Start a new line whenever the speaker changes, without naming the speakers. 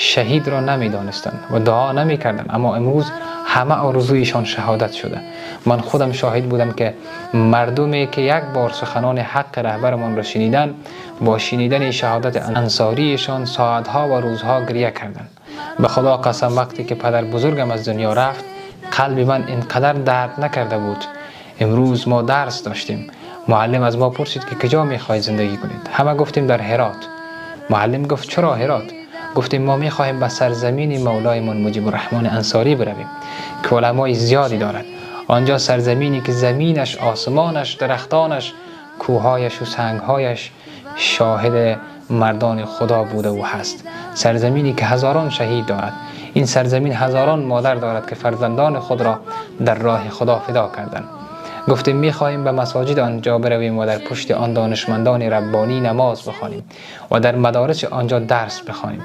шаҳид ро намедонистанд ва дуо намекарданд, аммо имрӯз ҳама орзуишон шаҳодат шуда. Ман худам шоҳид будам, ки мардуме ки як бор суханони ҳаққи раҳбарамонро шуниданд, бо шунидани шаҳодати ансориашон соатҳо ва рӯзҳо гиря карданд. Ба Худо қасам, вақте ки падарбузургам аз дунё рафт, қалби ман инқадар дард накарда буд. Имрӯз мо дарс доштем. Муаллим аз мо пурсид, ки куҷо мехоҳед зиндагӣ кунед? Ҳама гуфтем дар Ҳирот. Муаллим гуфт: чаро Ҳирот? Гуфтем мо мехоҳем ба сарзамини мавлоямон Муҷибурраҳмон Ансорӣ биравем, ки уламои зиёде дорад. Он ҷо сарзамине ки заминаш, осмонаш, дарахтонаш, кӯҳҳояш ва сангҳояш шоҳиди мардони Худо буда ва ҳаст. Сарзамине ки ҳазорон шаҳид дорад. Ин сарзамин ҳазорон модар дорад, ки фарзандони худро дар роҳи Худо фидо карданд. Гуфтем мехоҳем ба масоҷиди он ҷо биравем ва дар пушти он донишмандони раббонӣ намоз бихонем ва дар мадориси он ҷо дарс бихонем.